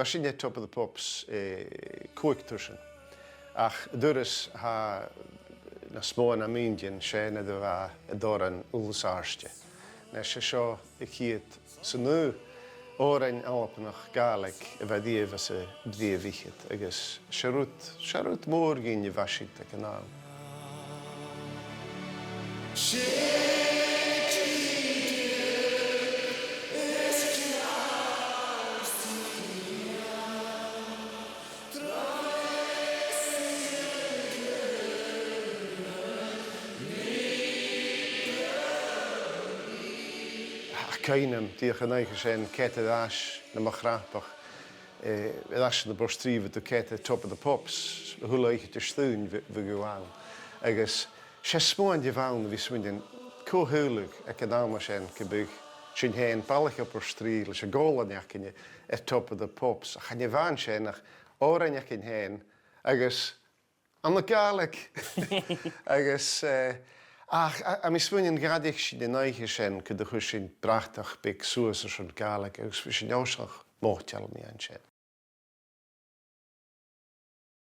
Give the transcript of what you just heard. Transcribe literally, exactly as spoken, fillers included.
bha sinn air Top of the Pops, eh, còig tursan. Ach an turas tha nas motha na m' inntinn, 's e an turas a bha an t-òran uile-àirde. Nise, seo a' chiad 's an naoidheamh òran Albannach Gàidhlig a bha a-riamh anns a' bhliadhna fichead, agus 's e rud, 's e rud mòr dhuinn a bha siud aig an àm. Tha cuimhn' agam, dìreach an oidhche sin, cead air ais nam chnapan, eh, air ais ann am Port Rìgh, bha thu cead air Top of the Pops, a h-uile oidhche Diardaoin bha, bha thu ann. Agus 's e smuain a bh' ann a bhith a' smaoineachadh, cò shaoileadh aig an àm sin gum biodh sinn fhèin, ballach à Port Rìgh, leis a' chòmhlan againne air Top of the Pops. Ach chan e a-mhàin sin ach òrain againn fhèin, agus ann an Gàidhlig. Agus, eh, ach, a, a, tha mi a' smaoineachadh gun do dh'fhairich sinn an oidhche sin, gun do chuir sinn bratach beag suas airson Gàidhlig, agus bha sinn uabhasach moiteil mu dheidhinn sin.